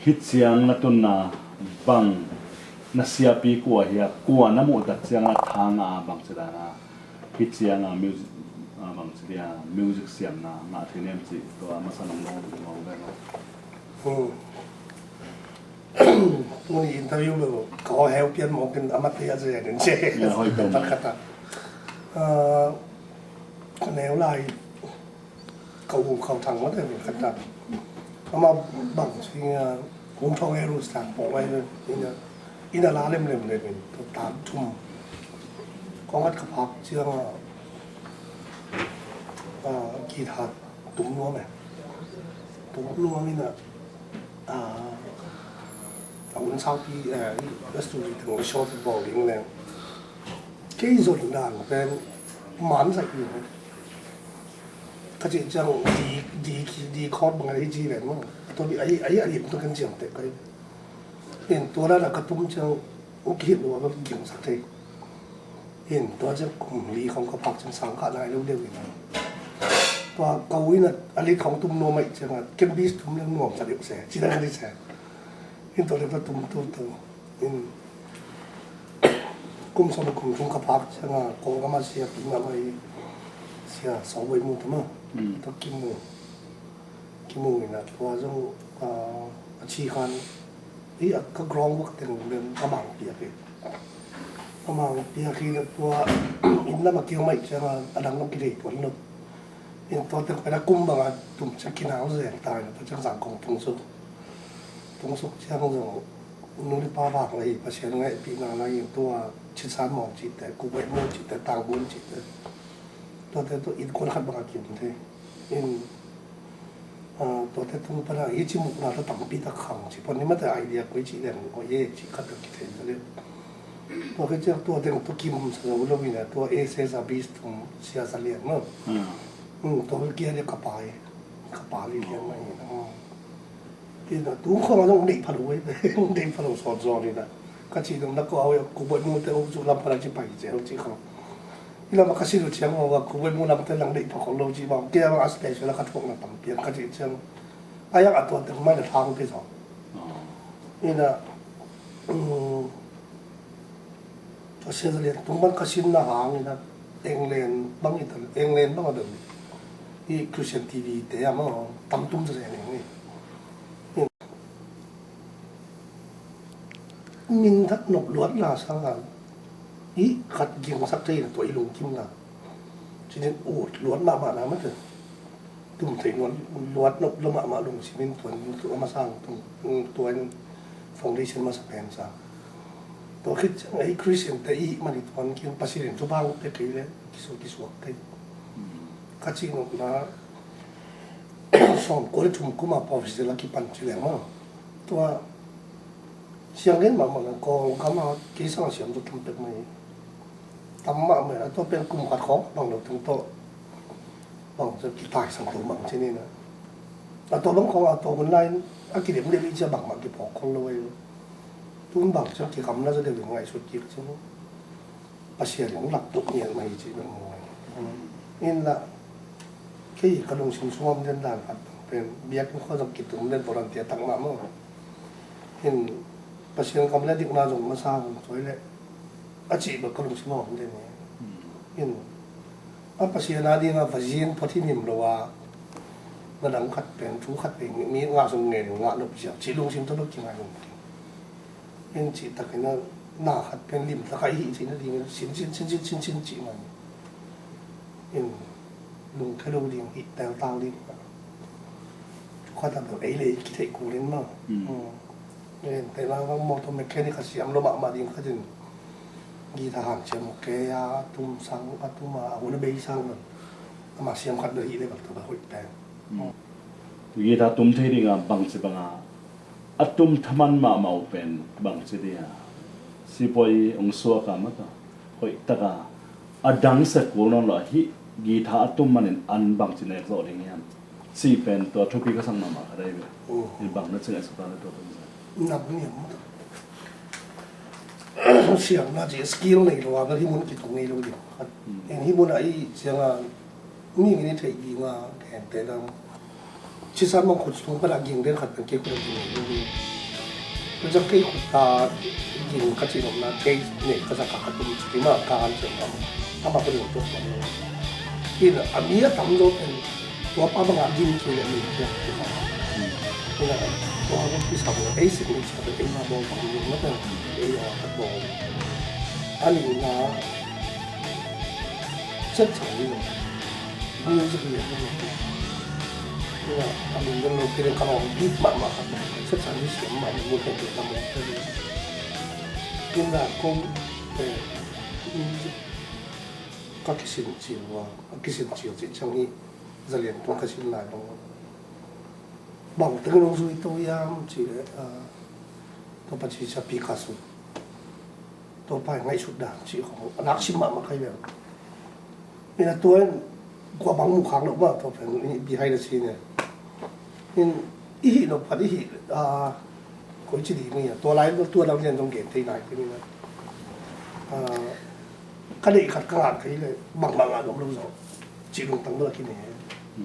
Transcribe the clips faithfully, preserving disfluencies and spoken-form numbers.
Hih ciang na tunna bang, na siapi kua hi a, kua na muhtak ciang na tha ngah a, bang ci dan a, hih ciang a music, a, bang ci dia, music siamna ngah thei nem cih tua masa nong dong ding mawk ve lo. Hmm. Tuni interview lo ka aw heu pian mawk in a mat thei a zia den che. Ya, hoih peuhmah. Khat khat a. Ah, ka neu lai ka u Khau Thang mah te khat khat a. Amah bang ci a, hun thong e rus tang pawh lai le. Ina, ina la lem lem lem in, tua ta thum. Kong khat ka phak ciang a, ah, guitar tum nuam e. Tum nuam ina, ah, a hun saupi, eh, i studio teng show te bawl ding leng. Kei zon dan pen man sak ding. Ka cih ciang D, D, D chord bang a hi ci ven maw. Tua bi a hi, a hi a lim tua kan ciam tek ka hi. In tua dan a ka tum ciang u kihit lua ka ging sak thei. In tua ciang kum li khong ka phak ciang sang kha nai lo deuh in. Tua ka u in a, a lit khong tum nuam aih ciang a, ken bass tum leng nuam sa deuh se, ci dan ka hi se. In tua leng tua tum tu tu. In kum sawm kum thum ka phak ciang a, Kawlgam a siapi mahmah i Sia Saw Bawi Mu ta maw. Hmm. Tua kimu. Kimu in a tua zong, ah, a ci khan, i a ka ground work teng lem a mang piak hi. A mang piak hi na tua, inn lam a kiang maih ciang a, a dang zong kithei tuan lo. In tua teng pen a kum bang a tum ciang kinau zen ta in a tua ciang Zangkong tung suk. Tung suk ciang zong, nu le pa vak lei, Pasian ngaihpihna lai in tua, Chin San Mawng cihte, Ku Bawi Mu cihte, Tang Bun cihte. Tuate tua innkuan khat bang a kium thei. In, ah, tuate tung pan a, hi ci mukna tua tampi tak khang ci pon ni mate idea koi ci leng, koi ye ci khat bang kithei sa le. Tua khe ciang tua teng tua kim sa lo lo in a, tua A C S a bis tung sia sa lian no. Hmm. Hmm, tua kia dia ka pai, ka pa li lian mai in a. Hmm. Ina, tu khong a zong deih pha lo, eh. Deih pha lo sawt zaw ni na. Ka cih dong na ko au, Ku Bawi Mu te, oh, cu lam pha na ci pai ci, oh, ci khong. I lam a ka si lo ciang, oh, Ku Bawi Mu lam te lang deih pha khong lo ci, bang, kia bang a special a ka thuak na tam pian, ka cih ciang. A yak a tua teng mai na thang te zaw. Ina, um, Tua sia za lian tung bang ka sinna hang ina England bang ita, England bang a bel i Christian T V te a maw tam tum za lian ing i. Min that nop luatna sang a i khat ging sak thei na tua i lungkim na. Cinin ut luat mahmah na mate. Tum thei luat, luat nop lo mahmah lungsim in tuan, tua a masa tung, tua in foundation masa pen sa. Tua khit ciang ei Christian te i hih man i tuan kin Pasian in thupha nguk te kei le, kisu, kisuak kei. Ka cih nopna, sawmkua le thum kum a professor la kipan ci leng maw. Tua, siang gen mahmah na Kawlgam a kei sang a siam tua tam pek mah hi. Tam mahmah a tua pen kum khat khawng bang lo teng tawh. Bang tua kitaisang lo bang ci ni na. A tua bang khawng a tua hun lai a kidem dem i cia bangmah kiphawk khol lo ei. Tun bang cia kikam na cia deuh in ngaihsut kik ci ni. Pasian in lak tuk ngiat mah hi ci bang maw. In la kei ka lungsim sung om den dan khat pen biakinn khua zong kitum den volunteer tak mah maw. In Pasian kam le dikna zong masa hun suai le a cih bek ka lungsim a om den hi. In a Pasian a ding a va zin phot hi nim lo a na dang khat pen thu khat pen mi ngah zong ngen ngah nop ziau cih lungsim tawh bek kingai lungkim. In cih takin a na khat pen lim tak a i hih cih nadingin sin sin sin sin sin sin cih mah in lungkhia lo ding hih teltal ding. Khat a bel ei le i kitheih kul in mah. Len te la motor mechanic a siam lo mahmah ding khat in guitar hanciam uh kei a tum sang a tum a hun a bei sang lo. Amah siam khat bel hih le bel tua bel hoih pen. Guitar tum thei ding a bangci bang a a tum thaman mahmah uh pen bangci dia sipuai hong suak a mata hoih taka a dang sia kul nawn lo a hih guitar a tum manin an bangci nek zawh ding hiam? Cih pen tua thupi ka sak mahmah ka dai ve. Hi bang na cing a sak ta le tua pen sa. Nam niam mata siamna ci skill nei lo a bel hih mun kitung ngei lo ding. En hih mun a i ciang a mi ngin i theih ding a kente lam. Cisan mong khut sung pana ging den khat pen kei khut a ging ngei lo ding. Tua ciang kei khut ka ging ka cih nopna, kei neih ka zak a ka tum cih ma ka han ciang ma, a ma ka ding tuak ma. Ina a mi a tam zaw pen tua pa bang a ging kei le mi kei. Ina tua bang kisam lo, ei sik ni ciang ei ma bawl bang ni ma pen ei a ka bawl. A nihna Set sang ding lo. Music lian ding lo. Ina a min ding lo kei ding ka lawm bik mahmah khat. Set sang ding siam mahmah mu kei ding ka lawm. Ina kong, eh, music ka kisin cil ua, ka kisin cil cih ciang hi. Zalian tung ka sin lai bang. Bang teng nong zui to hiam cih leh, ah, Topa ci cia Picasso. Topa i ngaihsut dan cih khong a nak sim mahmah ka hi ve. Ina tua in kua bang mu khak loh mah, tua pen i behind the scene in i hih nop khat i hih, ah, koi ci ding mi a, tua lai tua dang lian zong gen thei nai te mi na. Ah, ka deih khat ka ngah ka hi leh bangmah ngah nuam lo zaw. Cih lungtang bel a kine.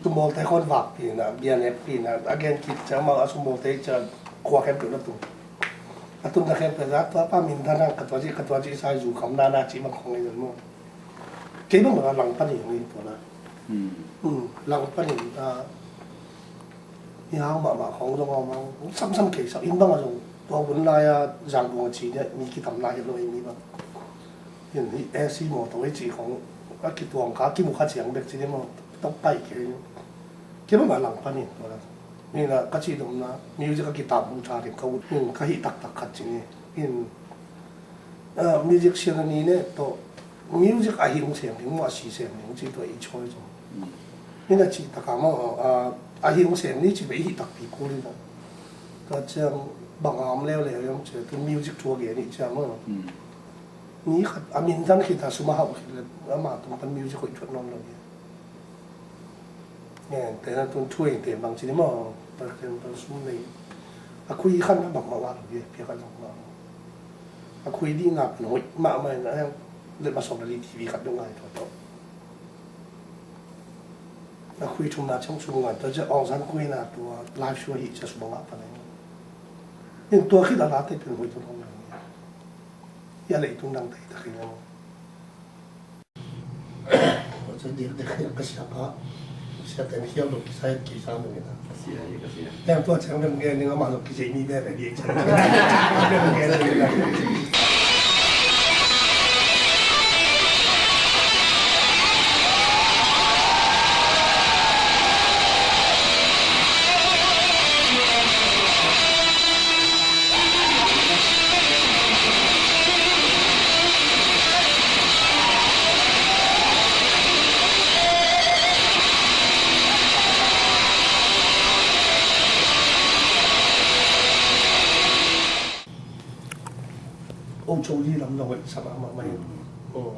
Tu mawlte khawng vakpi na, bianeppi na, a gen kik ciang amau a sum mawlte ciang khua khempeuh na tung. A tunna khempeuh zah tua pa min dan hang ka tua cih, ka tua cih sa zu kham nana cih bang khawng ei zan maw. Kei bang bang a langpan hi ngei tua na. Hmm. Hmm, langpan hi, ah, Hi hang mahmah khawng zong a om hang, samsam kei sak in bang a zong tua hun lai a zang buang a ci nia mi kitam lai hi lo ei mi bang. Hin hi A C mawtaw hi ci khawng a kituang kha kimu kha ciang bek ci ni maw, tok pai kei ni. Kei bang a langpan in tua la. Ni na ka ci dom na music a kitam hong ṭha ding ka ut. Hin ka hih taktak khat ci ni. Hin, ah, music sian a ni ne tawh music a hing seng ding maw, a si seng ding cih tua i choice. Mm. Hi na cih takah maw, a, a hing seng ni cih pen i hih takpi kul hi na. Tua ciang bang a om leuleu hiam cih tu music thu a gen i ciang maw. Mm. Ni khat a min zan khit a sum a hauh khit leh amah tung pan music hoih thuat nawn lo hi. Ngen te na tun thu eng te bang ci ni maw, par ken par sum nei. A khui khan na bang mah ngah lo hi, pia khan bang mah. A khui dih ngah pen hoih mahmah in a hiang leh ma sawm na li T V khat dong ngai tawh tawh. A khui thumna ciang sum ngai tawh ciang Aung San khuina tua live show hi ciang sum a ngah pan a hiang. In tua khit a la te pen hoih tawh tawh ngai. Hi a leitung dang te i tak hi maw. Tua ciang dik dik ka siapa, siate mi hial lo kisai kisai lo ni na. Ka sia hi, ka sia. Yang tua ciang dem gen ning amah lo kisai mi be be dik ciang. Dem gen ning na. Ong Cho Li lam na hoih sa mahmah mai. Oh.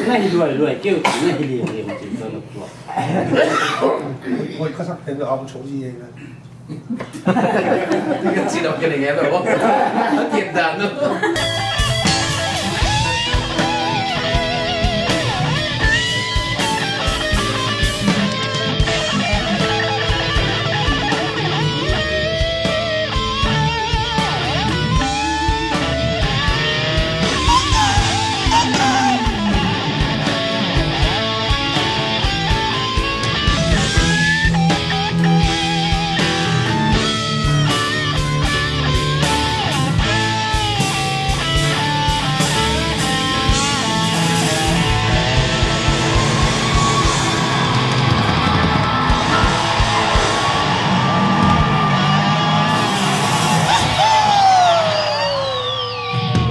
Na hi luai luai keu, na hi liang liang cin tawh na kuak. Hoih ka sak pen Ong Cho Li ei na. Ka ci dok ka ning e lo. A tiat dan lo.